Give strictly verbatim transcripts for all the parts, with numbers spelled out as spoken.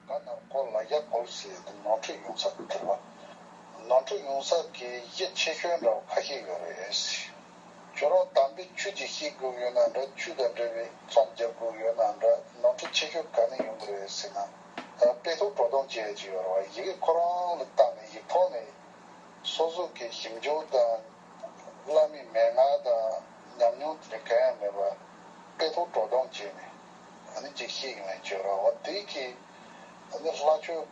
ག་ན་ཁོ་ལ་རྒྱ་གོལ་སི་དེ་ནོར་འཁྲུལ་ཡོང་ས་གི་དེ་བ། ནོར་འཁྲུལ་ཡོང་ས་གི་ཡེ་ཆེ་ཤོས་འདྲ་བ་ཁ་ཤས་ཡོད་རེད། ཁྱོད་རང་དམ་པའི་ཆོས་ཀྱི་ཤེས་དགོས་ཡོད་ན་འདྲ། ཆོས་དང་འབྲེལ་བའི་རྩོམ་རྒྱག་དགོས་ཡོད་ན་འདྲ། ནོར་འཁྲུལ་ཆེ་ཤོས་ག་ནས་ཡོང་གི་རེད་ཟེར་ན། དཔེ་ཐོག་སྤྲོ་སྟངས་བྱས་ཀྱི་ཡོད་རེད་བ། ཡི་གེ་ཁོ་རང་ལ་བལྟས་ནས་ཡིག་ཐོག་ནས་སོ་སོ་གི་ཞིབ་འཇུག་དང་བླ་མའི་མན་ངག་དང་ཉམས་མྱོང་དེ་ག་ཡང་མེད་པ་དཔེ་ཐོག་སྤྲོ་སྟངས་བྱས་ནས་ཨ་ནི་ཅིག་ཤེས་ཡོང་ཡ་ཅིག་ཡོད་རེད་བ། དེ་གི་ཨ་ནི་ལྷ་ཆོས་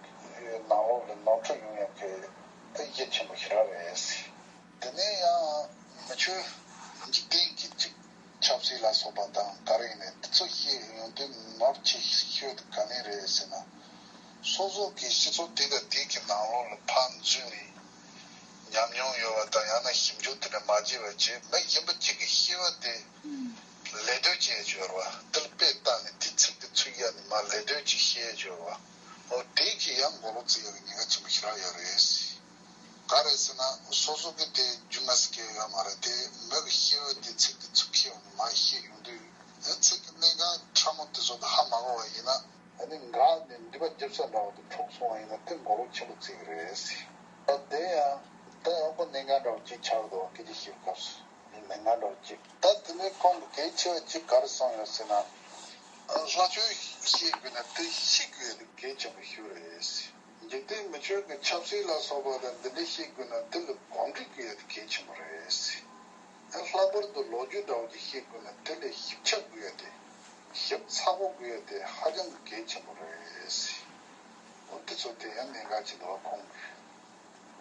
ནང་ལོགས་ལ་ནོར་འཁྲུལ་ཡོང་ཡ་གི་དེ་གལ་ཆེན་པོ་ཞེ་དྲག་རེད། དེ་ནས་ཡང་མི་ཆོས་འཇིག་རྟེན་གྱི་ཅིག་ཆབ་སྲིད་ལ་སོགས་པ་དང་ག་རེ་ཡིན་ནའི་དེ་ཚོ་ཤེས་ཡོང་དུས་ནོར་ཆེ་ཤོས་དེ་ག་ནས་རེད་ཟེར་ན། སོ་སོ་གི་སྤྱི་ཚོགས་དེ་དང་དེ་གི་ནང་ལོགས་ལ་ཕར་འཛུལ་ནས་ཉམས་མྱོང་ཡོད་པ་དང་ཡང་ན་ཞིབ་འཇུག་དེ་འདྲ་མ་བྱས་པ་བྱས། མི་གཞན་པ་གཅིག་གི་ཤེས་པ་དེ་ལད་ཟློས་བྱས་ཡོད་རེད་བ། དེ་ལ་དཔེ་བལྟས་ནས་དེ་ཚིག་དེ་ཚུགས་ཡ་ནས་མར་ལད་ཟློས་ཅིག་བཤད་ཡོད་རེད་བ། འོ་དེ་གི་ཡང་མགོ་ལོག་བརྩི་ཡ་གི་ཉེན་ཁ་ཆེན་པོ་ཞེ་དྲག་ཡོད་རེད། ག་རེ་ཟེར་ན་སོ་སོ་གི་དེ་རྒྱུས་མངའ་སྐྱེ་ཡོད་མ་རེད་དེ། མི་གི་ཤེས་པ་དེ་ཚིག་དེ་ཚུགས་ཁྱེར་ཡོང་ནས་མར་བཤད་ཡོང་དུས། ཨ་ཚིག་གི་གནད་འགག་ཕྲ་མོ་དེ་ཚོ་དེ་ཧ་མ་གོ་བ་ཡིན་ན། ཨ་ནི་འགག་ནས་མགྲིན་པ་རྒྱབ་ས་འདྲ་བ་དེ་འཁྲུགས་སོང་བ་ཡིན་ན་དེ་མགོ་ལོག་ཆེན་པོ་བརྩི་གི་རེད། ད་དེ་ཡང་ད་ཡང་ཁོ་གནད་འགག་འདྲ་བ་གཅིག་ཆགས་འདུག་སྐད་ཆ་བཤད་སྐབས་སུ་གནད་འགག་འདྲ་བ་གཅིག་ད་དེ་ནས་ཁོང་གི་གལ་ཆེ་བ་གཅིག་ག་རེ་གསུངས་ཡོད་ཟེར་ན། ལྷ་ཆོས་ཤེས་དགོས་ན་དེ་ཤེས་དགོས་དེ་གལ་ཆེན་པོ་ཞིག་རེད། འཇིག་རྟེན་མི་ཆོས་ཀྱི་ཆབ་སྲིད་ལ་སོགས་པ་དང་འདི་འདྲ་ཤེས་དགོས་ན་དེ་ལ་གོམས་འདྲིས་དགོས་ཡ་དེ་གལ་ཆེན་པོ་རེད། ལྷག་པར་དུ་ལོ་རྒྱུས་འདྲ་བོ་ཅིག་ཤེས་དགོས་ན་དེ་ལ་ཞིབ་ཆ་དགོས་ཡ་དེ། ཞིབ་ཚགས་པོ་དགོས་ཡ་དེ་ཧ་ཅང་གི་གལ་ཆེན་པོ་རེད། འོ་དེ་ཚོ་དེ་ཡང་གནད་འགག་ཅིག་འདུག་བ་ཁོང་གི།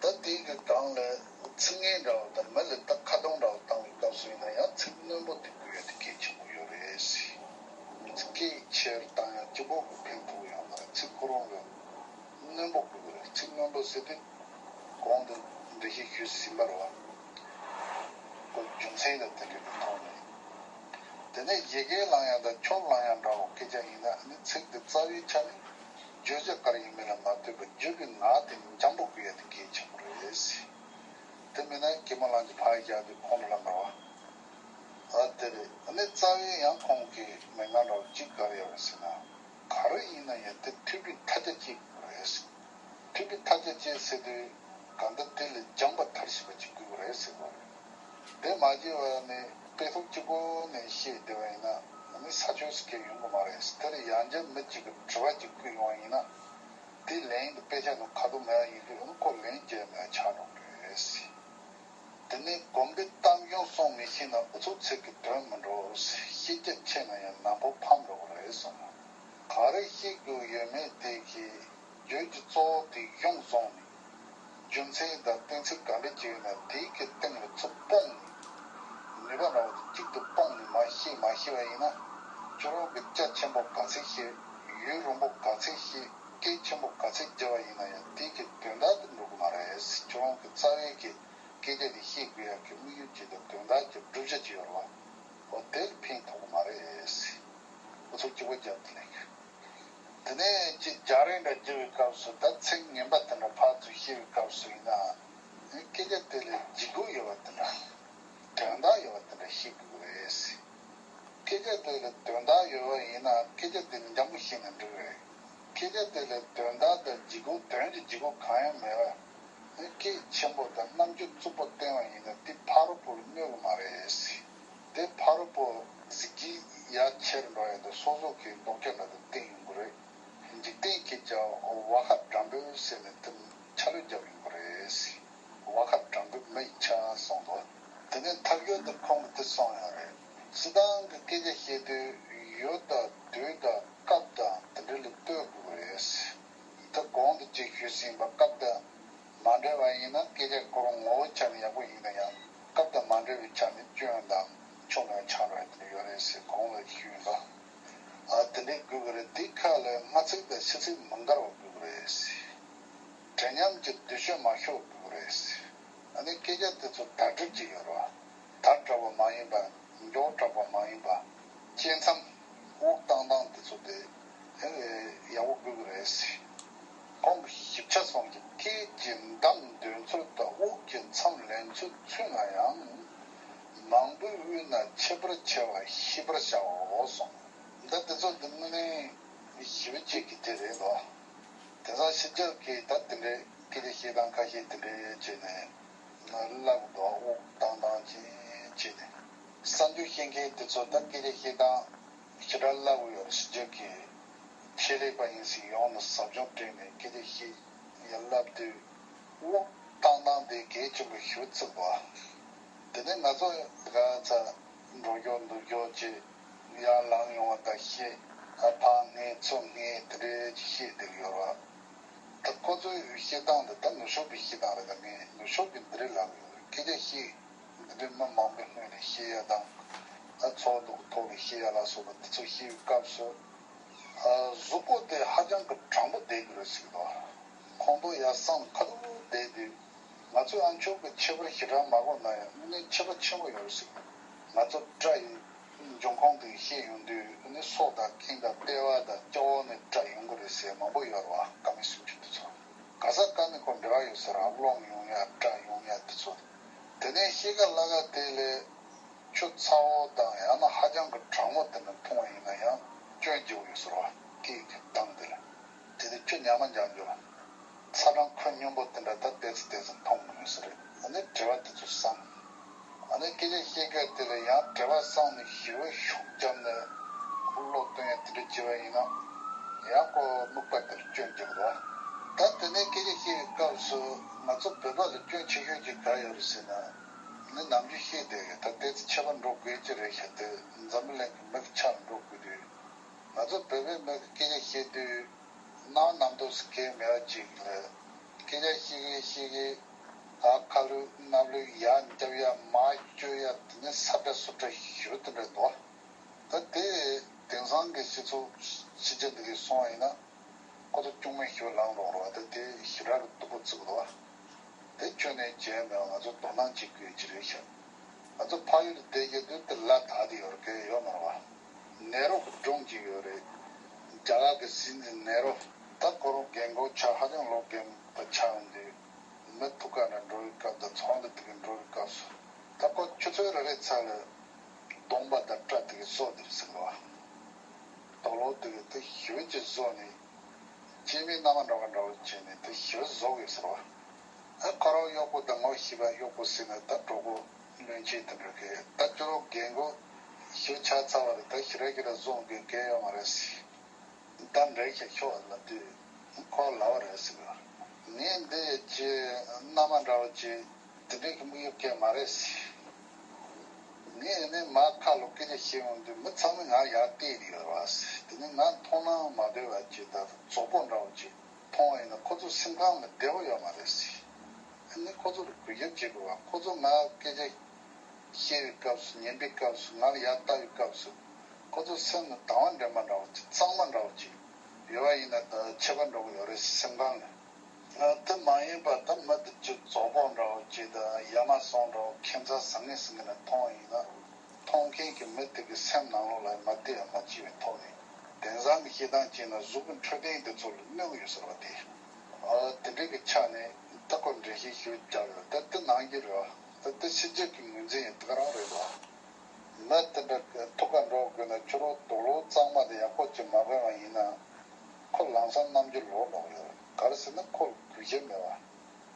ད་དེ་གི་སྒང་ལ་ཚིག་ངན་འདྲ་བོ་དང་མི་ལ་ད་ཁ་རྡུང་འདྲ་བོ་བཏང་བའི་སྐབས་སུ་ཡིན་ན་ཡང་ཚིག་རྣོན་པོ་དེ་དགོས་ཡ་དེ་གལ་ཆེན་པོ་ཡོད་རེད། སྐད་ཆེར་བཏང་ཡང་གཅིག་པོ་གི་ཕན་ཐོགས་ཡོད་མ་རེད། ཚིག་ཁོ་རང་གི་རྣོན་པོ་དགོས་ཀྱི་རེད། ཚིག་རྣོན་པོ་ཟེར་དུས་གོང་དུ་འགྲེལ་བཤད་ཞུས་ཟིན་པ་རེད་བ། ཁོ་རྒྱུ་མཚན་དང་དེ་འདྲ་གི་ཐོག་ནས། དེ་ནས་ཡི་གེ་བླང་ཡ་དང་ཆོས་བླང་ཡ་འདྲ་བོ་སྐད་ཆ་ཡིན་ན་ནི་ཚིག་དེ་རྩ་བའི་ཆ་ནས་བརྗོད་བྱ་ག་རེ་ཡིན་མིན་ལ་མ་ལྟོས་པར་རྒྱུད་ཀྱི་ངག་དེ་འཇམ་པོ་དགོས་ཡ་དེ་གལ་ཆེན་པོ་རེད། དེ་མིན་ན་སྐྱེས་མ་ལང་གི་ཕ་ཡི་རྒྱག་དུས་ཁོང་ལ་ལ་མར་བ། ཨ་དེ་རེད། ཨ་ནི་རྩ་བའི་ཡང་ཁོང་གི་མན་ངག་འདྲ་བོ་གཅིག་ག་རེ་ཡོད་རེད་ཟེར་ན། ག་རེ་ཡིན་ན་ཡང་དེ་མཐུན་པའི་མཐའ་རྒྱ་གཅིག་དགོས་རེད། མཐུན་པའི་མཐའ་རྒྱ་གཅིག་ཟེར་དུས་གང་ལྟར་དེ་ལས་སྦྱངས་པ་མཐར་ཕྱིན་པ་གཅིག་དགོས་རེད་ཟེར་བ་རེད། དེ་མ་བྱས་པ་ནི་དཔེ་ཐོག་གཅིག་པོ་ནས་བཤད་བསྡད་པ་ཡིན་ན་ཨ་ནི་ས་ཆོད་སྐད་ཡོང་གི་མ་རེད། དེ་ལས་ཡང་བསྐྱར་མི་གཅིག་གི་དྲི་བ་གཅིག་བསྐུལ་ཡོང་བ་ཡིན་ན། དེ་ལན་དེ་དཔེ་ཆ་ནང་ཁ་ཐུག་མེད་པ་ཡིན་དུས་ཨ་ནི་ཁོ་ལན་རྒྱག་མེད་པ་ཆགས་འགྲོ་གི་རེད། དེ་ནས་དགོན་པའི་གཏམ་གཞུང་གསུང་མི་ཤེས་ན་ཨུ་ཚུགས་ཚིག་གི་དོན་མི་འགྲོ། ཤེས་རྒྱ་ཆེ་ན་ཡང་ནག་པོ་ཕམ་འགྲོ་གི་རེད་གསུངས། ག་རེ་ཤེས་དགོས་ཡོད་མེད་དེ་གི་རྒྱུད་ཀྱི་གཙོ་བོ་དེ་གཞུང་བཟུང་ནས། རྒྱུ་མཚན་དང་གཏན་ཚིགས་ག་འདྲ་ཅིག་ཡོད་ན་དེའི་གི་སྟེང་ལ་ཚུར་སྤུངས་ནས། ནུས་པ་འདྲ་བོ་དེ་གཅིག་ཏུ་སྤུངས་ནས་མར་བཤད་མ་ཤེས་པ་ཡིན་ན། ཁྱོད་རང་གི་རྒྱ་ཆེན་པོ་ག་ཚད་བཤད། ཡུན་རིང་པོ་ག་ཚད་བཤད། སྐད་ཆེན་པོ་ག་ཚད་རྒྱབ་པ་ཡིན་ན་ཡང་དེའི་གི་དོན་དག་དེ་འགྲོ་གི་མ་རེད། ཁྱོད་རང་གི་རྩ་བའི་གི་སྐད་ཆ་དེ་བཤད་དགོས་ཡག་གི་དམིགས་ཡུལ་གཅིག་དང་དོན་དག་གི་བསྒྲུབ་བྱ་གཅིག་ཡོད་རེད་བ། འོ་དེ་ལ་ཕན་ཐོགས་གི་མ་རེད། འུ་ཚོ་སྐྱིད་པོ་རྒྱབ་དེ་ལེགས། དེ་ནས་ཅིག་རྒྱག་རེས་འདྲ་བརྒྱབ་པའི་སྐབས་སུ་ད་ཚིག་ངན་པ་དེ་འདྲ་ཕར་ཚུར་བཤད་པའི་སྐབས་སུ་ཡིན་ན། སྐད་ཆ་དེ་ལ་ལྗིད་ཁོག་ཡོད་པ་དེ་འདྲ། དོན་དག་ཡོད་པ་དེ་འདྲ་བཤད་དགོས་རེད། སྐད་ཆ་དེ་ལ་དོན་དག་ཡོད་པ་ཡིན་ན་སྐད་ཆ་དེ་འཇམ་པོ་བཤད་ན་འགྲིག་རེད། སྐད་ཆ་དེ་ལ་དོན་དག་དང་ལྗིད་ཁོག་དོན་གྱི་ལྗིད་ཁོག་གང་ཡང་མེད་པ། སྐད་ཆེན་པོ་དང་རྣམ་འགྱུར་རྩུབ་པོ་བསྟན་པ་ཡིན་ན་དེ་ཕ་རོལ་པོ་ལ་གནོད་གི་མ་རེད། དེ་ཕ་རོལ་པོ་གཟི་བརྗིད་ཡར་ཆེར་འགྲོ་ཡ་དང་སོ་སོ་གི་ལྡོག་ཆ་འདྲ་དང་བསྟན་ཡོང་གི་རེད། འཇིག་རྟེན་སྐད་ཀྱི་བ་ཁ་འགྲམ་བུ་ཟེར་ནས་དེ་ཆ་ལུགས་བརྒྱབ་ཡོང་གི་རེད། བ་ཁ་གྲང་གི་མི་ཡི་ཆ་གསུངས་འདུག་དེ་ནས་ཐབས་ཡོད་དུ་ཁོང་གིས་དེ་གསུངས་ཡོད་རེད། སྤྱིར་བཏང་གི་སྐད་ཆ་བཤད་དུས་ཡུལ་དང་དུས་དང་སྐབས་དང་དེ་འདྲ་ལ་ལྟོས་དགོས་རེད། ད་གོང་དུ་ཅིག་ཞུས་ཟིན་པ་སྐབས་དང་མ་འབྲེལ་བ་ཡིན་ན་སྐད་ཆ་ཁོ་རང་ངོ་བོའི་ཆ་ནས་ཡག་པོ་ཡིན་ན་ཡང་སྐབས་དང་མ་འབྲེལ་བའི་ཆ་ནས་སྐྱོན་དང་ཆོ་མེད་ཆགས་འགྲོ་ཡ་དེ་འདྲ་ཡོད་རེད་ཟེར་གོང་ལ་ཞུས་ཡིན་པ། ཨ་དེ་འདྲའི་དགོས་ཀྱི་རེད། དེའི་ཁ་ལ་སྨྲ་ཚིག་དང་ཤེས་ཚིག་མི་འགལ་བ་དགོས་ཀྱི་རེད། དྲི་ཉམས་ཀྱི་བདུད་ཤོད་མ་ཤོར་དགོས་ཀྱི་རེད། ཨ་ནི་སྐད་ཆ་དེ་ཚོ་དར་གྲིབ་ཅིག་ཡོད་རེད་བ། དར་དྲགས་པ་མ་ཡིན་པ། མགྱོགས་དྲགས་པ་མ་ཡིན་པ། གཅན་མཚམས་དབུགས་བཏང་སྟངས་དེ་ཚོ་དེ་ཡག་པོ་དགོས་ཀྱི་རེད། ཁོང་གིས་ཞིབ་ཆ་སོང་གི་སྐད་ཀྱི་མདངས་འདོན་ཚུལ་དང་དབུགས་ཀྱི་མཚམས་ལེན་ཚུལ་ཚུན་ལ་ཡང་། མང་པོའི་དབུས་ན་ཁྱད་པར་ཆེ་བ་ཤེས་པར་བྱའོ་གསུངས། འདི་དེ་ཚོ་འདི་དངོས་གནས་ཞེ་པོ་ཅིག་གི་དེ་རེད་དོ། དེང་སང་ཕྱི་རྒྱལ་གྱིས་ད་དེ་འདྲའི་སྐད་ཆ་བཤད་སྟངས་ཁ་ཤས་དེ་འདྲའི་བྱས་ནས་བསླབ་འདུག་དབུགས་བཏང་བཏང་བྱས་བྱས་ནས་གསར་འགྱུར་བཤད་མཁན་དེ་ཚོ་ད་སྐད་ཆ་བཤད་སྟངས་ཞེ་དྲག་བསླབ་ཡོད་རེད། ཕྱི་རྒྱལ་གྱི་ཆེད་ལས་པ་ཡིན་ཟིག་ཡོང་ནས་ཟབ་སྦྱོང་སྤྲད་ནས་སྐད་ཆ་བཤད་ཡ་བསླབ་དུས་དབུགས་བཏང་སྟངས་དེ་གལ་ཆེན་པོ་ཞེ་པོ་བརྩི་འདུག་དེ་ནས་ང་ཚོ་ག་ཚ་འགྲོ་སྐྱོར་འདུག་སྐྱོར་བྱས། ཡར་ལངས་ཡོང་བ་དང་བཤད། ཨ་ཕར་སྔས་ཚུར་སྔས་དེ་འདྲའི་ཅིག་བཤད་བསྡད་ཡོད་རེད་བ། ད་ཁོ་ཚོའི་བཤད་སྟངས་དེ་ད་ནུབ་ཕྱོགས་པའི་བཤད་སྟངས་རེད། ད་ངས་ནུབ་ཕྱོགས་པའི་འདི་འདྲའི་ལབ་ཡོད་རེད། སྐད་ཆ་བཤད་འདི་འདྲའི་མི་མང་པོའི་སྔོན་ནས་བཤད་ཡ་དང་། ཨ་ཚོགས་འདུ་ཐོག་ནས་བཤད་ཡ་ལ་སོགས་པ་དེ་ཚོ་བཤད་པའི་སྐབས་སུ། ཨ་གཟུགས་པོ་དེ་ཧ་ཅང་གི་དྲང་པོ་བསྡད་ཀྱི་རེད་ཟེར་གི་འདུག་ཁོང་ཚོ་ཡར་སང་ཁ་ཐུག་བསྡད་དུས། ང་ཚོས་ཨ་མཆོག་གི་ཁྱད་པར་ཞེ་དྲག་མ་གོ་ན་ཡང་དངོས་གནས་ཁྱད་པར་ཆེན་པོ་ཡོད་རེད་ཟེར། ང་ཚོ་སྐྲ་ཡི་འབྱུང་ཁུངས་དེ་བཤད་ཡོང་དུས་ནི་སོ་དང་སྐེ་དང་ལྟེ་བ་དང་སྐྱ་བོ་ནས་སྐྲ་ཡོང་གི་རེད་ཟེར་མང་པོ་ཡོད་རེད་བ། ཀ་མད་སུམ་བཅུ་དེ་ཚོ་ག་ས་ག་ནས་ཁོ་འབྲེལ་བ་ཡོད་ས་རེད། རློང་ཡོང་ཡ་སྐྲ་ཡོང་ཡ་དེ་ཚོ། དེ་ནས་ཤེས་ཀ་ལ་ཀ་དེ་ལས་ཆུ་ཚ་བོ་དང་ཡང་ན་ཧ་ཅང་གི་གྲང་མོ་དེ་འདྲ་འཐུང་བ་ཡིན་ན་ཡང་སྐྱོན་རྒྱག་ཡོད་ཟེར་བ། སྐེ་གི་མདངས་དེ་ལ། དེ་ནས་ཆུ་ཉག་མ་འཇམ་འཇོག་ཚ་གྲང་ཁོད་སྙོམས་པོ་དེ་འདྲ་ད་ཏོག་ཙམ་ཏོག་ཙམ་མཐོང་གི་ཡོད་ས་རེད། ཨ་ནི་དྲི་བ་དེ་ཚོ་བསམ། ཨ་ནི་སྐད་ཆ་བཤད་སྐད་དེ་ལ་ཡང་དྲི་བ་བསམ་ནས་ཞི་བའི་ཤུགས་བརྒྱབ་ནས་བློ་གཏོང་ཡ་དེ་འདྲ་བྱས་པ་ཡིན་ན། ཡང་ཁོ་དམིགས་པ་དེར་སྐྱོན་རྒྱག་འདུག་ད་དེ་ནས་སྐད་ཆ་བཤད་པའི་སྐབས་སུ་ང་ཚོ་བོད་པ་ལ་སྐྱོན་ཆེ་ཤོས་ཅིག་ག་ཡོད་རེད་ཟེར་ན། ནི་ནམ་རྒྱུན་བཤད་བསྡད་ཡོད། ད་ཏོག་ཙམ་ཁྱད་པར་འགྲོ་དགོས་ཀྱི་རེད་ཤག་དེ་འཛམ་བུ་གླིང་གི་མིག་ཆགས་འགྲོ་དགོས་དུས། ང་ཚོ་བོད་པའི་མི་གི་སྐད་ཆ་བཤད་དུས། སྣང་རྣམ་རྟོག་ཟེར་མཁན་མེད་པ་ཅིག་ལ། སྐད་ཆ་བཤད་གི་བཤད་གི། ཨ་ཁ་ལུད་སྣབས་ལུད་ཡར་འཇབ་ཡ་མར་གཅོད་ཡ་དེ་ནི་ས་བཀྲ་སུ་བཀྲ་ཞུ་དེ་འདྲ་འདུག་ད་དེ་དེང་སང་གི་སྤྱི་ཚོགས་ཕྱི་རྒྱལ་འདི་གའི་སོང་བ་ཡིན་ན། ཁོ་ཚོ་སྐྱོན་མེད་ཞུ་ལངས་རོགས་རོགས་དེ་དེ་ཞེ་དྲག་གི་སྡུག་པོ་བརྩི་གི་འདུག་བ། དེ་ཁྱོན་ནས་བྱས་མེད་པ་ང་ཚོ་དོ་སྣང་བྱེད་དགོས་ཀྱི་རེད་ཤག་ང་ཚོ་ཕ་ཡུལ་དུ་བསྡད་ཀྱི་དུས་དེ་ལ་དྭགས་དེ་ཡོད་རེད་ཡོད་མ་རེད་བ། ནེ་རོ་གི་སྒྲུང་ཅིག་ཡོད་རེད། རྒྱ་གར་གི་སྲིད་འཛིན་ནེ་རོ། ད་ཁོ་རང་རྒན་འཁོགས་ཆགས་ཧ་ཅང་ལོ་རྒན་པ་ཆགས་ཡོང་དུས། མི་ཐུག་ག་འདྲ་འགྲོ་བའི་སྐབས་དང་ཚོགས་འདུ་དེ་ག་འགྲོ་བའི་སྐབས་སུ། ད་ཁོ་ཆུ་ཚོད་རེ་རེ་ཚར་ལ་གདོང་པ་དང་སྐྲ་དེ་ག་བཟོ་དེ་རེད་ཟེར་གི་བ། དོག་ལོ་དེ་ག་དེ་ཞི་བའི་ཅིག་བཟོ་ནས། སྐྱེས་མའི་མནའ་མ་འདྲ་བ་འདྲ་བོ་བྱས་ནས་དེ་ཞི་བ་བཟོ་དགོས་ཟེར་བ། ཨ་ཁོ་རང་གཡོག་པོ་དང་ངོ་ཤེས་པ་གཡོག་པོ་ཟེར་ནས་ད་གྲོགས་པོ་བློན་ཆེན་དེ་འདྲ་གིས་ད་ཁྱོད་རང་རྒན་གོག་ཞི་བ་ཆགས་ཚར་བ་རེད། ད་ཞི་ར་ཞི་ར་བཟོ་དགོས་གལ་ཡོད་མ་རེད་ཟེར། ད་འདྲ་ཞིག་ཤོག་ལབ་དུས་ཁོ་ལབ་པ་རེད་ཟེར་བ། ངས་འདི་ཅི་མནའ་མ་འདྲ་བོ་ཅི། དེ་འདྲའི་གི་དམིགས་ཡུལ་གང་མ་རེད་ཟེར། ངས་ནི་མར་ཁ་ལོ་སྐད་ཆ་བཤད་ཡོང་དུས་མི་ཚང་མས་ང་ཡར་བལྟས་ཡོད་རེད་བ་ཟེར། དེ་ནི་ང་མཐོང་སྣང་མ་འདོད་པ་ཅིག་དང་རྫོགས་པོ་འདྲ་བོ་ཅིག་མཐོང་བ་ཡིན་ན་ཁོ་ཚོ་སེམས་ཁམས་ལ་བདེ་པོ་ཡོད་མ་རེད་ཟེར། ཨ་ནི་ཁོ་ཚོ་ལ་གུས་ཞབས་བྱེད་དགོས་བ། ཁོ་ཚོ་ང་སྐད་ཆ་བཤད་པའི་སྐབས་སུ་ཉན་པའི་སྐབས་སུ་ང་ལ་ཡར་ལྟ་བའི་སྐབས་སུ་ཁོ་ཚོ་སེམས་ལ་དང་བ་འདྲེན་པ་འདྲ་བོ་ཅིག་གཙང་མ་འདྲ་བོ་ཅིག་ཡོད་པ་ཡིན་ན་ད་ཁྱད་པར་འགྲོ་གི་ཡོད་རེད་ཟེར་སེམས་ཁམས་ལ། ང་དེ་མ་ཡིན་པ་ད་མི་དེ་ཅིག་རྫོགས་པོ་འདྲ་བོ་ཅིག་དང་ཡ་མ་ཟོང་འདྲ་བོ་ཁྱད་མཚར་ཟང་ངེ་ཟིང་ངེ་ནས་མཐོང་བ་ཡིན་ན། མཐོང་མཁན་གྱི་མི་དེ་གི་སེམས་ནང་ལོགས་ལ་མ་བདེ་ཡང་མ་སྐྱིད་པའི་ཐོག་ནས་དེང་སང་གི་བཤད་སྟངས་བྱས་ན་གཟུགས་པོའི་འཕྲོད་བསྟེན་དེ་ཚོ་ལ་གནོད་གི་ཡོད་ཟེར་བ་དེ། ཨ་དེ་འདྲའི་གི་ཆ་ནས་ད་ཁོ་འགྲེལ་བཤད་ཞུ་རྒྱག་ཡོད། ད་དེ་ནང་གི་རེད་བ། ད་དེ་ཕྱི་རྒྱལ་གྱི་ངོས་འཛིན་ཡང་དེ་ག་རང་རེད་བ། མི་དེ་འདྲ་ཐུག་ག་འགྲོ་དགོས་ན་ཁྱོད་རང་དུག་ལོག་གཙང་མ་དེ་ཡག་པོ་ཅིག་མ་སྤངས་པ་ཡིན་ན། ཁོ་ལམ་སང་རྣམ་འགྱུར་ལོག་ལོག་ཡོད་རེད། ག་རེ་ཟེར་ན་ཁོ་ལ་གུས་ཞབས་མེད་བ།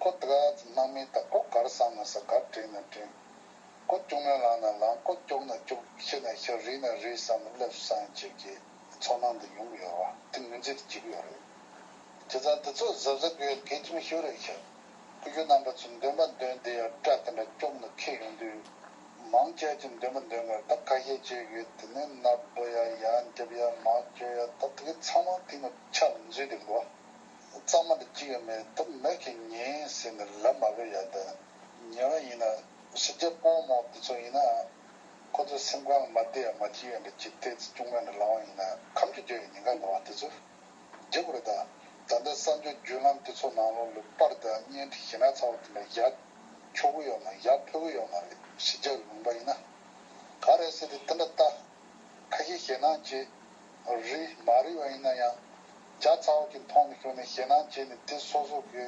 ཁོ་དེ་ག་ཙམ་སྣང་མེད་དང་ཁོ་ག་རེ་བསམ་ན་ཟེར། ག་རེ་དྲན་ན་དྲན། ཁོ་སྐྱུག་མེར་ལངས་ན་ལངས། ཁོ་སྐྱུག་ན་སྐྱུག་ཤི་ན་ཤི་རིལ་ན་རིལ་བསམ་ན་སླེབས་སོང་བསམ་ཅིག་གི་ཚོར་སྣང་དེ་ཡོང་གི་ཡོད་རེད་བ། དེ་ངོས་འཛིན་དེ་བྱེད་ཀྱི་ཡོད་རེད། བྱས་ཙང་དེ་ཚོ་གཟབ་གཟབ་དགོས་གལ་ཆེན་པོ་ཞིག་རེད་ཤག་སྐུ་ཞབས་རྣམ་པ་ཚོས་འདོན་པ་འདོན་བསྡད་ཡ་སྐྲ་དེ་འདྲ་སྐྱུག་ནས་ཁེངས་ཡོང་དུས། མང་ཆེ་ཅིག་འདོན་པ་འདོན་གར་ད་ཁ་ཤས་ཅིག་གིས་དེ་ནས་སྣ་སྦོ་ཡ་ཡང་རྒྱབ་ཡ་མར་གཅོད་ཡ་ད་དེ་གའི་ཚང་མ་དེ་ནས་ཆ་ལ་འཛུལ་བསྡད་འདུག་གཙང་མ་དེ་གཅིག་ཡང་མེད། ད་མི་གིས་ཉན་ཟེར་ནས་ལབ་མ་དགོས་ཡ། ད་ཉན་པ་ཡིན་ན་ཕྱི་རྒྱལ་དཔོན་མོ་དེ་ཚོ་ཡིན་ན་ཁོ་ཚོ་སེམས་ཁམས་མ་བདེ་ཡ་མ་སྐྱིད་ཡ་འདྲ་ཅིག་ཏོག་ཙམ་སྐྱུག་མེར་འདྲ་ལངས་པ་ཡིན་ན་ཁ་མཆུ་རྒྱག་ཡ་ཉེན་ཁ་འདུག་བ། དེ་ཚོ། རྒྱབ་རེད་ད། ད་ལྟ་གསར་འགྱུར་བརྒྱུད་ལམ་དེ་ཚོ་ནང་ལོགས་ལ་པར་དང་བརྙན་འཕྲིན་ཞེ་དྲག་ཚ་བོ་དེ་འདྲ་བཞག་ཆོག་གི་ཡོད་མ་རེད། བཞག་ཕོད་ཀྱི་ཡོད་མ་རེད། ཕྱི་རྒྱལ་གྱི་ལུང་པ་ཡིན་ན། ག་རེ་ཟེར་དུས་དེ་འདྲ་ལྟ། ཁ་ཤས་ཞེད་སྣང་བྱེད། རེད་མ་རེད་པ་ཡིན་ན་ཡང་། བྱ་ཚ་བོ་ཅིག་མཐོང་ནས་ཤོར་ནས་ཞེད་སྣང་བྱས་ནས་དེ་སོ་སོ་གི་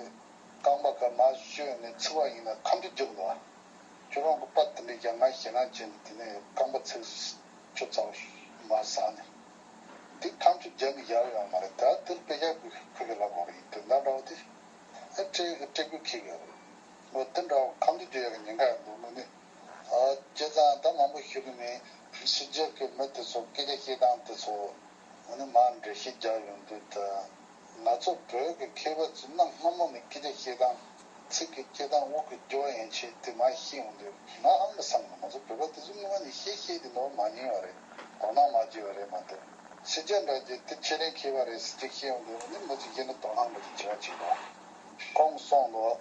རྐང་པ་ག་མར་བཤོས་ནས་ཚིག་པ་ཡིན་ན་ཁ་མཆུ་རྒྱབ་འདུག་བ། ཁྱོད་རང་གི་པར་དེ་འདྲ་རྒྱག་ང་ཞེད་སྣང་བྱས་ནས་དེ་ནས་རྐང་པ་ཚིག་ཆུ་ཚ་བོ་མར་ཟག་ནས། དེ་ཁ་མཆུ་རྒྱབ་ནས་བཞག་ཡོད་མ་རེད། ད་དེར་དཔེ་ཆ་ཁུ་ཁུ་གི་ལབ་དགོས་རེད། དེ་ཡང་ཉེན་ཁ་འདུག་མི་ནི། ཨ་བྱས་ཙང་ད་མང་པོ་ཞུ་གི་མེད། ཕྱི་རྒྱལ་གྱི་མི་དེ་ཚོ་སྐད་ཆ་བཤད་སྟངས་དེ་ཚོ་ཨ་ནི་མར་འགྲེལ་བཤད་རྒྱག་ཡོང་དུས་ད། ང་ཚོ་བོད་ཀྱི་མཁས་པ་ཚོས་གནའ་སྔ་མོ་ནས་སྐད་ཆ་བཤད་སྟངས། ཚིག་གི་སྐྱེ་སྟངས། དབུགས་ཀྱི་རྒྱུ་བ་ཡན་ཆད་དེ་མར་ཤེས་ཡོང་དུས་ང་ཧང་གི་སང་གི། ང་ཚོ་བོད་པ་དེ་ཚོ་སྔོན་མ་ནས་ཤེས་ཤེས་དེ་འདྲ་མ་ཉན་པ་རེད། དོ་སྣང་མ་བྱས་པ་རེད་མ་གཏོགས། ཕྱི་རྒྱལ་འདྲ་ཅིག་དེ་ཆེད་ལས་མཁས་པ་རེད་ཟེར་ཅིག་བཤད་ཡོང་དུས་ནི་མི་ཚོ་གཞི་ནས་དོ་སྣང་འདྲ་ཅིག་བྱེད་པ་ཅིག་རེད། ཁོང་གསུངས་འདུག་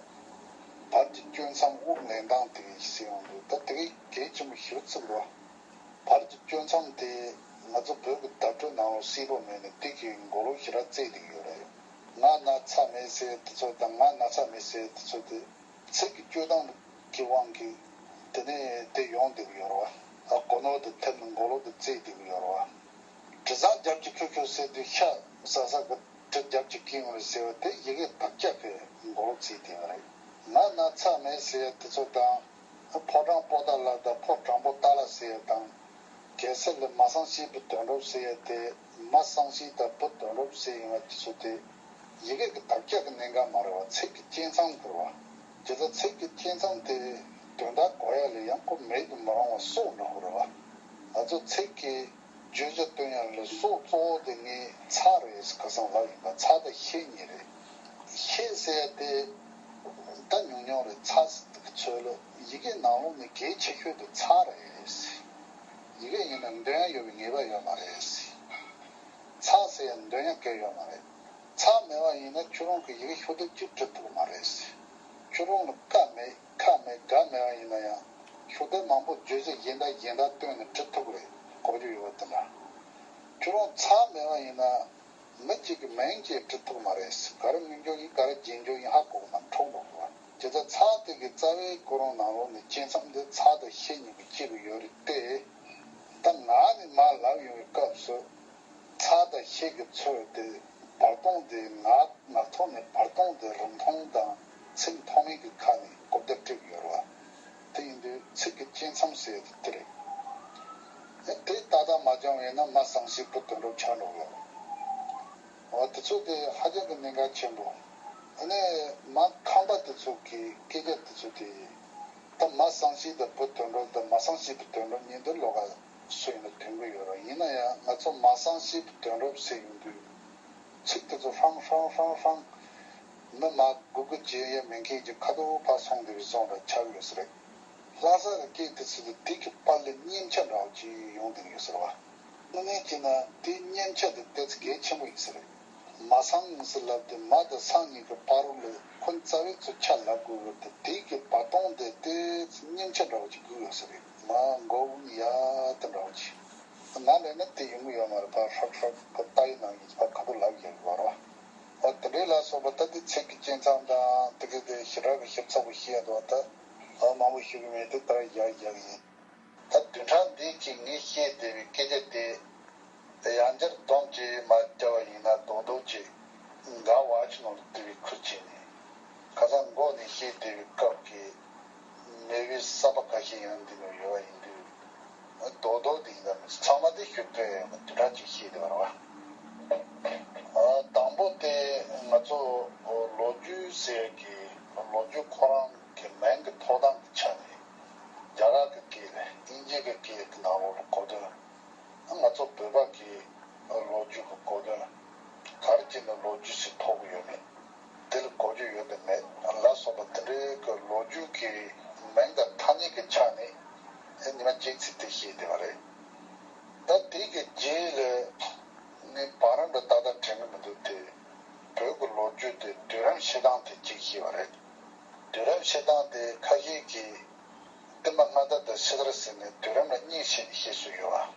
བར་གྱི་གཅོད་མཚམས་དབུགས་ལེན་སྟངས་དེ་ཟེར་ཡོང་དུས་ད་དེ་གའི་གལ་ཆེན་པོ་ཞེ་པོ་ཅིག་རེད། བར་གྱི་གཅོད་མཚམས་དེ་ང་ཚོ་བོད་ཀྱི་བརྡ་སྤྲོད་ནང་ལོགས་གསལ་པོ་མེད་ནས་དེ་གི་མགོ་ལོག་ཞེ་དྲག་བརྩེགས་བསྡད་ཀྱི་ཡོད་རེད། ང་ན་ཚ་མེད་ཟེར་དེ་ཚོ་དང་ང་ན་ཚ་མེད་ཟེར་དེ་ཚོ་དེ་ཚིག་གི་སྤྱོད་སྟངས་ཀྱི་དབང་གིས་དེ་ནས་དེ་ཡོང་བསྡད་ཀྱི་ཡོད་རེད་བ། ཨ་གོ་ནོར་དེ་ཐེབས་ནས་མགོ་ལོག་དེ་བརྩེགས་བསྡད་ཀྱི་ཡོད་རེད་བ། དྲི་བཟང་རྒྱབ་ཀྱི་ཁྱོད་ཁྱོད་ཟེར་དུས་ཤ་ཟ་ས་གི་དྲི་རྒྱབ་ཀྱི་སྐྱེས་ཡོང་རེད་ཟེར་བ་དེ་ཡི་གེ་དག་ཆ་གི་མགོ་ལོག་བརྩེགས་བསྡད་པ་རེད། ང་ན་ཚ་མེད་ཟེར་དེ་ཚོ་དང་། ཕོ་བྲང་པོ་ཏཱ་ལ་དང་ཕོ་བྲང་པོ་ཏཱ་ལ་ཟེར་ཡ་དང་། གེ་སར་ལ་མ་སང་སི་བུ་དོན་གྲུབ་ཟེར་ཡ་དེ། མ་སང་སི་དང་བུ་དོན་གྲུབ་ཟེར་ཡོང་བ་དེ་ཚོ་དེ། ཡི་གེ་གི་དག་ཆ་གི་གནད་འགག་མ་རེད་བ། ཚིག་གི་སྐྱེས་མཚམས་ཁོ་རེད་བ། དེ་ཚོ་ཚིག་གི་སྐྱེས་མཚམས་དེ་དོན་དག་གོ་ཡ་ལ་ཡང་ཁོ་མེད་དུ་མི་རུང་བ་སྲོག་འདྲ་ཁོ་རེད་བ། ང་ཚོ་ཚིག་གི་བརྗོད་བྱ་སྟོན་ཡ་ལ་སྲོག་གཙོ་བོ་དེ་ངས་ཚ་རེད་ཁ་སང་ལབ་ཡིན་པ། ཚ་དང་ཤེ་གཉིས་རེད། ཤེ་ཟེར་ཡ་དེ་ད་ཉུང་ཉུང་རེད། ཚ་ཟེར་དུས་ཚོད་ལ་ཡི་གེ་ནང་ལོགས་ནས་གལ་ཆེ་ཤོས་དེ་ཚ་རེད། ཡི་གེ་ཡིན་ན་འདོན་ཡ་ཡོད་པའི་ངེས་པ་ཡོད་མ་རེད། ཚ་ཟེར་ཡ་འདོན་ཡ་གལ་ཡོད་མ་རེད། ཚ་མེད་པ་ཡིན་ན་ཁྱོད་རང་གི་ཡི་གེ་ཤོག་ལྡེབ་གཅིག་འབྲི་ཐུབ་ཀྱི་མ་རེད། ཁྱོད་རང་ལ་ཀ་མེད་ཁ་མེད་ག་མེད་པ་ཡིན་ན་ཡང་ཤོག་ལྡེབ་མང་པོ་བརྗོད་བྱ་གཞན་དག་གཞན་དག་བཏོན་ནས་འབྲི་ཐུབ་ཀྱི་རེད། གོ་རྒྱུ་ཡོད་པ་དེ་འདྲ། ཁྱོད་རང་ཚ་མེད་པ་ཡིན་ན། མི་གཅིག་གི་མིང་གཅིག་འབྲི་ཐུབ་མ་རེད། ག་རེ་མངོན་བརྗོད་ཡིན་ག་རེ་རྗེས་འཇུག་ཡིན་ཧ་གོ་གི་མ་འཕྲོ་འགྲོ་གི་བ། དེ་ལྟར་ཚ་དེ་གི་རྩ་བའི་ཀོ་རོང་ནང་ལོགས་ནས་སྐྱེ་མཚམས་དེ་ཚ་དང་ཤེ་གཉིས་ཀྱི་གཅིག་གི་ཡོད་རེད་དེ། ད་ང་ནི་མ་ལབ་ཡོང་བའི་སྐབས་སུ། ཚ་དང་ཤེ་གི་ཚོད་དེ་བར་སྟོང་དེ་ངག་ངག་ཐོག་ནས་བར་སྟོང་དེ་རིང་ཐུང་དང་ཚིག་མཐོ་དམན་གྱི་ཁ་ནས་གོ་བརྡ་སྤྲད་ཀྱི་ཡོད་རེད་བ། དེ་ཡིན་དུས་ཚིག་གི་སྐྱེ་མཚམས་ཟེར་དེ་དེ་རེད། ཨེ་དེ་ཏག་ཏག་མ་སྦྱངས་པ་ཡིན་ན་མ་སང་སི་བུ་དོན་གྲུབ་ཆགས་འགྲོ་གི་ཡོད་རེད། འོ་དེ་ཚོ་དེ་ཧ་ཅང་གི་གནད་འགག་ཆེན་པོ། ཨ་ནི་མ་ཁམས་པ་དེ་ཚོ་གི་སྐད་ཆ་དེ་ཚོ་དེ། ད་མ་སང་སི་དང་བུ་དོན་གྲུབ་དང་མ་སང་སི་བུ་དོན་གྲུབ་གཉིས་འདི་ལོགས་ཀ་སུ་ཡིན་ན་དོན་གི་ཡོད་རེད། ཡིན་ན་ཡང་ང་ཚོ་མ་སང་སི་བུ་དོན་གྲུབ་ཟེར་ཡོང་དུས། ཚིག་དེ་ཚོ་ཧྲང་ཧྲང་ཧྲང་ཧྲང་། མི་མ་གུ་གུ་བྱེད་ཡས་མེད་མཁན་གྱི་ཁ་ཐུག་ཕར་སོང་བསྡད་པའི་བཟོ་འདྲ་ཆགས་ཡོད་ས་རེད། ལྷ་ས་གི་སྐད་དེ་ཚོ་དེ་དེ་གི་པར་ལས་སྙན་ཆ་འདྲ་བོ་ཅིག་ཡོང་བསྡད་ཡོད་ས་རེད་བ། དངོས་གནས་བྱས་ན་དེ་སྙན་ཆ་དེ་ཏོག་ཙམ་གལ་ཆེན་པོ་ཡིན་ས་རེད། མ་སང་ཟེར་ལབ་དུས་མ་དང་སང་གཉིས་ཀྱི་བར་ལ་ཁོ་རྩ་བའི་ཚོ་ཆ་ལབ་དགོས་ཡོད་དེ། དེ་གི་བར་སྟོང་དེ་ཏོག་ཙམ་སྙན་ཆ་འདྲ་བོ་ཅིག་དགོས་ཡོད་ས་རེད། མ་མགོ་དབུ་ཡ་དེ་འདྲ་བོ་ཅིག་ང་ལས་ན་དེ་ཡོང་གི་ཡོད་མ་རེད། ཕར་ཧྲག་ཧྲག་གི་ལྟ་ཡི་ནང་གི་ཕར་ཁ་ཐུག་ལབ་ཡོད་གི་བར་བ། ཨོ་དེ་འདྲའི་ལ་སོགས་པ་ད་དེ་ཚིག་གི་སྐྱེ་མཚམས་དང་དེ་གི་དེ་ཞེ་དྲག་གི་ཞིབ་ཚགས་པོ་ཤེས་ཡ་འདུག་ད་ཨ་མང་པོ་ཞུ་གི་མེད་དེ་ད་ཡག་ཡག་ཡིན། ད་བདུན་ཕྲག་འདི་གི་ངས་བཤད་བསྡད་པའི་སྐད་ཆ་དེ་ཡང་བསྐྱར་སྡོམ་གྱིས་མ་བརྒྱབ་པ་ཡིན་ན་རྡོག་རྡོག་གཅིག་འགལ་བ་ཅིག་ནང་དུ་བསྡུ་བའི་ཁུལ་བྱས་ནས། ཁ་སང་འགོ་ནས་བཤད་བསྡད་པའི་སྐབས་ཀྱི་མེད་པའི་གསར་པ་ཁ་ཤས་ཡང་འདི་ནང་ཡོད་པ་ཡིན་དུས། རྡོག་རྡོག་དེ་ཡིན་ན་མི་ཚང་མ་དེ་ཞུ་དོན་ཡང་བདུན་ཕྲག་གཅིག་བཤད་བསྡད་པ་རེད་བ། ཨ་དང་པོ་དེ་ང་ཚོ་ལོ་རྒྱུས་ཟེར་གྱི་ལོ་རྒྱུས་ཁོ་རང་གི་མིང་གི་ཐོགས་སྟངས་ཀྱི་ཆ་ནས་རྒྱ་གར་གྱི་སྐད་ལས་དབྱིན་ཇི་གི་སྐད་ཀྱི་ནང་ལོགས་ལ་གོ་དོན། ང་ཚོ་བོད་པ་གི་ལོ་རྒྱུས་ཀྱི་གོ་དོན། ག་རེ་བྱས་ནས་ལོ་རྒྱུས་ཤིག་ཐོབ་ཀྱི་ཡོད་མེད། དེ་ལ་གོ་རྒྱུ་ཡོད་དམ་མེད་ལ་སོགས་པ་དེ་འདྲའི་གི་ལོ་རྒྱུས་ཀྱི་མིང་དང་ཐ་སྙད་ཀྱི་ཆ་ནས་ཉི་མ་གཅིག་ཚིག་དེ་བཤད་བསྡད་པ་རེད། ད་དེ་གི་རྗེས་ལ་ངས་བར་རམ་ལ་ཏག་ཏག་དྲན་གི་མི་འདུག་དེ། བོད་ཀྱི་ལོ་རྒྱུས་དེ་དུས་རིམ་བཤད་སྟངས་དེ་གཅིག་བཤད་པ་རེད། དུས་རིམ་བཤད་སྟངས་དེ་ཁ་ཤས་ཀྱིས་བསྟན་པ་སྔ་དར་དང་ཕྱི་དར་ཟེར་ནས་དུས་རིམ་ལ་གཉིས་ཕྱེ་ནས་བཤད་སྲོལ་ཡོད་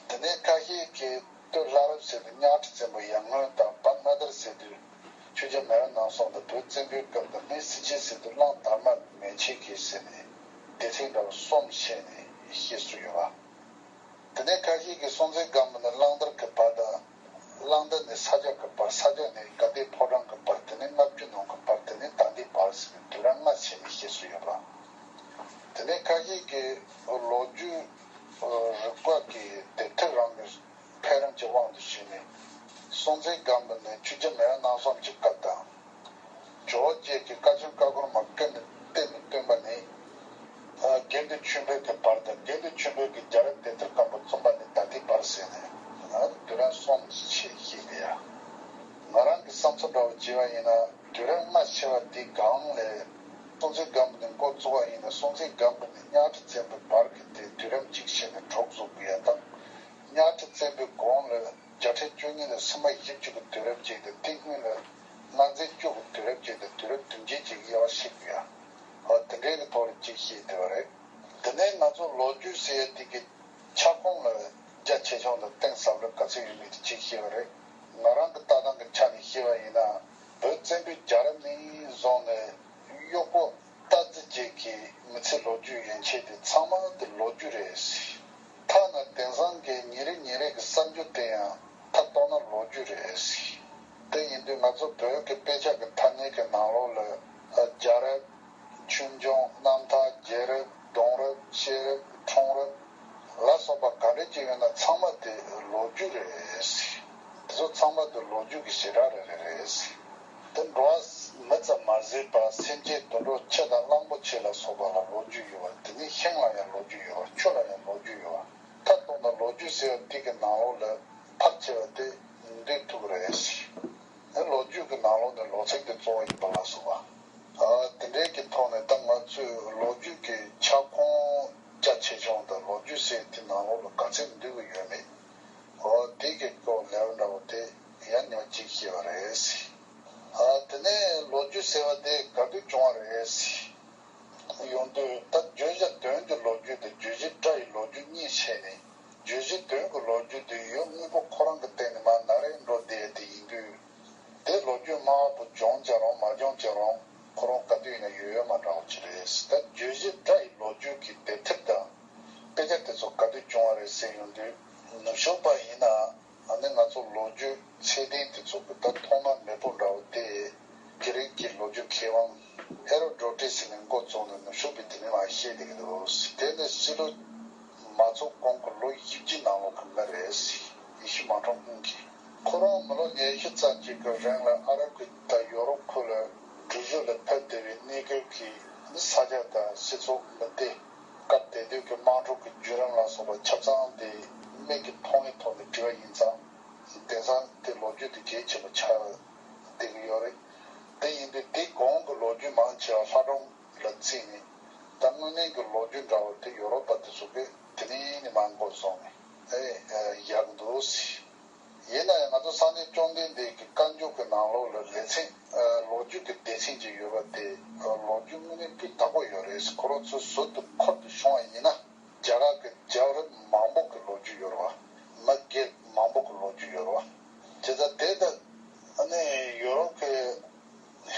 པ། དེ་ནས་ཁ་ཤས་ཀྱིས་སྟོད་ལྷ་རབས་ཟེར་དུས་གཉའ་ཁྲི་བཙན་པོ་ཡར་སྔོན་དང་བར་སྔ་དར་ཟེར་དུས་ཆོས་རྒྱལ་མེས་དབོན་རྣམ་གསུམ་དང་བོད་བཙན་པོའི་སྐབས་དང་སྔོན་སྲིད་ཆེན་ཟེར་དུས་གླང་དར་མ་མན་ཆད་ཀྱི་ཟེར་ནས་སྡེ་ཚན་འདྲ་བ་གསུམ་ཕྱེ་ནས་བཤད་སྲོལ་ཡོད་པ། དེ་ནས་ཁ་ཤས་ཀྱིས་སྲོང་བཙན་སྒམ་པོ་ནས་གླང་དར་གྱི་བར་དང་། གླང་དར་ནས་ས་སྐྱ་གི་བར། ས་སྐྱ་ནས་དགའ་ལྡན་ཕོ་བྲང་གི་བར། དེ་ནས་ལྔ་བཅུ་ནང་གི་བར། དེ་ནས་ད་ལྟའི་བར་ཟེར་བའི་དུས་རིམ་ལྔ་ཕྱེ་ནས་བཤད་སྲོལ་ཡོད་པ། དེ་ནས་ཁ་ཤས་ཀྱིས་ལོ་རྒྱུས་རིག་པ་གི་དེབ་ཐེར་རང་གི་འཕེལ་རིམ་གྱི་དབང་དུ་བྱས་ནས། སྲོང་བཙན་སྒམ་པོ་ནས་ཆོས་རྒྱལ་མེས་དབོན་རྣམ་གསུམ་གྱི་སྐབས་དང་། ཇོ་བོ་རྗེ་གིས་བཀའ་ཆེམས་ཀ་ཁོལ་མ་སྐུ་ནས་གཏེར་ནས་བཏོན་པ་ནས། བསམ་ཚུལ་འདྲ་བོ་བྱས་པ་ཡིན་ན། དུས་རབས་ལྔ་ཕྱེ་བ་དེའི་སྒང་ལ་སྲོང་བཙན་སྒམ་པོ་ནས་འགོ་བཙུགས་པ་ཡིན་ན། སྲོང་བཙན་སྒམ་པོ་ནས་གཉའ་ཁྲི་བཙན་པོའི་བར་གྱི་དེ་དུས་རབས་གཅིག་ཕྱེ་ནས་དྲུག་བཟོ་དགོས་ཡ་དང་། གཉའ་ཁྲི་བཙན་པོའི་གོང་ལ་རྒྱལ་ཕྲན་བཅུ་གཉིས་ནས་སུམ་པ་བཞི་བཅུ་གི་དུས་རབས་ཅིག་དང་། དེ་སྔོན་ལ་གནའ་རྫས་བཅུ་གི་དུས་རབས་ཅིག་དང་། དུས་རབས་བདུན་ཅུ་ཅིག་དབྱེ་བ་ཕྱེ་དགོས་ཡ། འོ་དེ་འདྲའི་གི་ཐོག་ལ་གཅིག་བཤད་བསྡད་པ་རེད། དེ་ནས་ང་ཚོ་ལོ་རྒྱུས་ཟེར་ཡ་དེ་གི་ཁྱབ་ཁོངས་ལ་རྒྱ་ཆེ་ཆུང་དང་གཏིང་ཟབ་ལ་ག་ཚོད་ཡོད་མེད་དེ་གཅིག་བཤད་པ་རེད། ང་རང་གི་ལྟ་སྟངས་ཀྱི་ཆ་ནས་བཤད་པ་ཡིན་ན། བོད་བཙན་པོའི་རྒྱལ་རབས་ནས་བཟུང་ནས་གཡོག་པོ་སྟག་རྩེ་བཅས་ཀྱི་མི་ཚེ་ལོ་རྒྱུས་ཡན་ཆད་དེ་ཚང་མ་དེ་ལོ་རྒྱུས་རེད་ཟེར། ཐ་ན་དེང་སང་གི་ཉིན་རེ་ཉིན་རེ་གི་གསར་འགྱུར་དེ་ཡང་མཐའ་གཏུགས་ན་ལོ་རྒྱུས་རེད་ཟེར། དེ་ཡིན་དུས་ང་ཚོ་བོད་ཀྱི་དཔེ་ཆ་གི་ཐ་སྙད་ཀྱི་ནང་ལོགས་ལ་རྒྱལ་རབས། ཆོས་འབྱུང་། རྣམ་ཐར། རྒྱལ་རབས། གདུང་རབས། བཤད་རབས། འཁྲུངས་རབས་ལ་སོགས་པ་ག་འདྲ་ཅིག་ཡོད་ན་ཚང་མ་དེ་ལོ་རྒྱུས་རེད། དེ་ཚོ་ཚང་མ་དེ་ལོ་རྒྱུས་ཀྱི་བྱེ་བྲག་རེ་རེ་རེད། དེ་འགྲོ་བ་མི་ཙམ་མ་ཟད་པ་སེམས་ཅན་དུད་འགྲོ་ཁྱི་དང་གླང་པོ་ཆེ་ལ་སོགས་པ་ལ་ལོ་རྒྱུས་ཡོད་པ། དེ་ནས་ཤིང་ལ་ཡང་ལོ་རྒྱུས་ཡོད་པ། ཆུ་ལ་ཡང་ལོ་རྒྱུས་ཡོད་པ། མཐའ་གཏུགས་ན་ལོ་རྒྱུས་ཟེར་བ་དེ་གི་ནང་ལོགས་ལ་ཕལ་ཆེ་བ་དེ་འདུས་ཐུབ་རེད། ཨ་ལོ་རྒྱུས་ཀྱི་ནང་ལོགས་ནས་ལོ་ཚིགས་དེ་གཙོ་བོ་ཡིན་པ་ལ་སོགས་པ། ཨ་དེ་འདྲའི་གི་ཐོག་ནས་ད་ང་ཚོས་ལོ་རྒྱུས་ཀྱི་ཁྱབ་ཁོངས་རྒྱ་ཆེ་ཆུང་དང་ལོ་རྒྱུས་ཟེར་དེ་ནང་ལོགས་ལ་ག་ཚད་འདུས་ཀྱི་ཡོད་མེད། འོ་དེ་གི་སྐོར་ལབ་འདྲ་བོ་དེ་ཡང་ཉོན་ཅིག་ཤེས་པ་རེད། ཨ་དེ་ནས་ལོ་རྒྱུས་ཟེར་བ་དེ་ག་དུས་བྱུང་བ་རེད། ཡོང་དུས་ད་བརྗོད་བྱ་དོན་གྱི་ལོ་རྒྱུས་དང་བརྗོད་གཞི་སྒྲ་ཡི་ལོ་རྒྱུས་གཉིས་ཕྱེ་ནས། བརྗོད་གཞི་དོན་གྱི་ལོ་རྒྱུས་དེ་ཡུལ་དངོས་པོ་ཁོ་རང་གི་སྟེང་ནས་མར་ནར་རེ་འགྲོ་བསྡད་དེ་ཡིན་དུས། དེ་ལོ་རྒྱུས་སྨྲ་བ་པོ་བྱུང་ཀྱང་རུང་མ་བྱུང་ཀྱང་རུང་ཁོ་རང་ག་དུས་ཡིན་ན་ཡོད་ཡོད་མ་འདྲ་བ་ཅིག་རེད། ད་བརྗོད་གཞི་སྒྲ་ཡི་ལོ་རྒྱུས་ཀྱི་དེབ་ཐེར་དང་དཔེ་ཆ་དེ་ཚོ་ག་དུས་བྱུང་བ་རེད་ཟེར་ཡོང་དུས། ནུབ་ཕྱོགས་པ་ཡིན་ན། ཨ་ནི་ང་ཚོ་ལོ་རྒྱུས་ཚད་ལྡན་དེ་ཚོ་གི་ད་ཐོག་མ་མེས་པོ་འདྲ་བོ་དེ། གྷི་རིག་གི་ལོ་རྒྱུས་མཁས་དབང་ཧེ་རོ་ཌོ་ཊི་སི་ནས་འགོ་བཙུགས་ནས་ནུབ་ཕྱོགས་པའི་དེ་མིན་མ་བཤད་བསྡད་ཀྱི་འདུག། དེ་ནས་ཕྱི་ལོ་མ་ཚོགས་གོང་གི་ལོ་བཞི་བཅུ་ནང་ལོགས་ཀྱི་མི་རེད། ཡེ་ཤུ་མ་འཁྲུངས་སྔོན་གྱི། ཁོ་རང་མི་ལོ་ཉི་ཤུ་རྩ་གཅིག་གི་རིང་ལ་ཨ་རབ་ཀྱི་དང་ཡོ་རོབ་ཁུལ་ལ་འགྲུལ་བཞུད་ལ་ཕེབས་བསྡད་པའི་གནས་སྐབས་ཀྱི་ནི་ས་ཆ་དང་སྤྱི་ཚོགས་མི་སྡེ། སྐབས་དེ་དུས་ཀྱི་དམངས་ཁྲོད་ཀྱི་བརྒྱུད་རིམ་ལ་སོགས་པ་ཆ་ཚང་དེ་མིག་གིས་མཐོང་བའི་ཐོག་ནས་བྲིས་པ་ཡིན་ཙང་། དེང་སང་དེ་ལོ་རྒྱུས་དེ་གལ་ཆེན་པོ་ཆགས་བསྡད་ཀྱི་ཡོད་རེད། དེ་ཡིན་དུས་དེ་གོང་གི་ལོ་རྒྱུས་མང་ཆེ་བ་ལྷ་སྒྲུང་ལ་བརྩིས་ནས། ད་དངོས་གནས་ཀྱི་ལོ་རྒྱུས་འདྲ་བོ་དེ་ཡོ་རོབ་པ་དེ་ཚོ་གིས་དེ་ནས་ནས་མར་འགོ་བཟུང་ནས་ཨེ་ཡག་འདུག་ཟེར། ཡིན་ན་ཡང་ང་ཚོ་སངས་རྒྱས་བཅོམ་ལྡན་འདས་ཀྱི་བཀའ་འགྱུར་གྱི་ནང་ལོགས་ལ་ལེ་ཚན། ལོ་རྒྱུས་ཀྱི་སྡེ་ཚན་ཅིག་ཡོད་པ་དེ་ལོ་རྒྱུས་དངོས་གནས་སྤུས་དག་པོ་ཡོད་རེད། ཁོ་རང་ཚོའི་ཟུར་དུ་འཁོར་དུ་བྱུང་བ་ཡིན་ན། རྒྱ་གར་གྱི་རྒྱལ་རབས་མང་པོ་གི་ལོ་རྒྱུས་ཡོད་རེད་བ། མི་སྒེར་མང་པོ་གི་ལོ་རྒྱུས་ཡོད་རེད་བ། བྱས་ཙང་དེ་ལྟར་ཨ་ནི་ཡོ་རོབ་ཀྱི་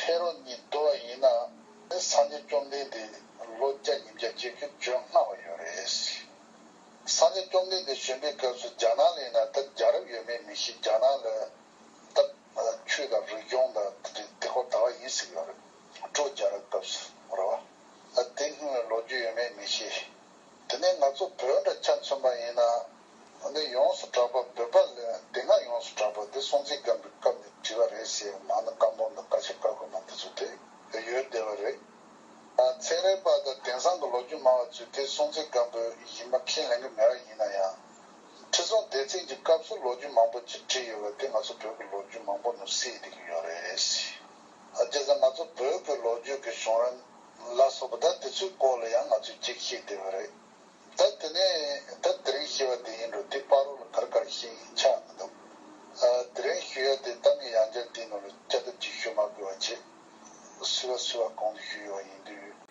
ཧེ་རོ་གཉིས་བསྡུར་བ་ཡིན་ན། སངས་རྒྱས་བཅོམ་ལྡན་འདས་ལོ་བརྒྱ་ཉིས་བརྒྱ་བརྒྱད་ཅུ་གྱ་ལྔ་བ་ཡོད་རེད། སངས་རྒྱས་བཅོམ་ལྡན་འདས་བྱོན་པའི་སྐབས་སུ་རྒྱ་ནག་ལ་ཡིན་ན་ད་རྒྱལ་རབས་ཡོད་མེད་མི་ཤེས། རྒྱ་ནག་ལ་ད་ཆོས་དང་རིག་གཞུང་དང་དེ་དེ་ཁོ་ད་བ་ཡིན་ཟེར་གྱི་ཡོད་རེད། ཀྲོ་རྒྱལ་རབས་སྐབས་སུ་རེད་བ། ད་དེ་སྔོན་ལ་ལོ་རྒྱུས་ཡོད་མེད་མི་ཤེས། དེ་ནས་ང་ཚོ་བོད་འདྲ་ཆ་མཚོན་པ་ཡིན་ན། འདི་ཡོངས་སུ་གྲགས་པ་བོད་པ་ལ་དེ་སྔ་ཡོངས་སུ་གྲགས་པ་དེ་སྲོང་བཙན་སྒམ་པོའི་སྐབས་ནས་བྲིས་པ་རེད་ཟེར་མ་ནི་སྐམ་པོ་འདི་ཀ་ཤི་ཀ་ཁོ་མ་དེ་ཚོ་དེ་ཡོད་བསྡད་པ་རེད། ཚན་རིག་པ་དང་དེང་སང་གི་ལོ་རྒྱུས་སྨྲ་བ་ཚོས་དེ་སྲོང་བཙན་སྒམ་པོ་ཡིན་པ་ཁས་ལེན་གྱི་མེད་པ་ཡིན་ན་ཡང་། ཁྲི་སྲོང་ལྡེ་བཙན་གྱི་སྐབས་སུ་ལོ་རྒྱུས་མང་པོ་ཅིག་བྲིས་ཡོད་པ་དེ་ང་ཚོ་བོད་ཀྱི་ལོ་རྒྱུས་མང་པོ་ནང་གསལ་བསྡད་ཀྱི་ཡོད་རེད། ཨ་བྱས་ཙང་ང་ཚོ་བོད་ཀྱི་ལོ་རྒྱུས་ཀྱི་བྱུང་རིམ་ལ་སོགས་པ་ད་དེ་ཚོའི་སྐོར་ལ་ཡང་ང་ཚོས་ཅིག་བཤད་བསྡད་པ་རེད། ད་དེ་ནས་ད་དེ་རིང་ཞུ་བ་དེ་ཡིན་འགྲོ། དེ་བར་དུ་ལ་ག་རེ་ག་རེ་བཤད་ཡིན་ཆགས་མི་འདུག། ཨ་དེ་རིང་ཞུ་ཡ་དེ་ད་ངས་ཡང་བསྐྱར་དེའི་ནང་ལ་བསྐྱར་ཟློས་ཅིག་ཞུ་མ་དགོས་པ་བྱས། སུ་བ་སུ་བ་གོང་དུ་ཞུས་ཡོད་ཡིན་དུས།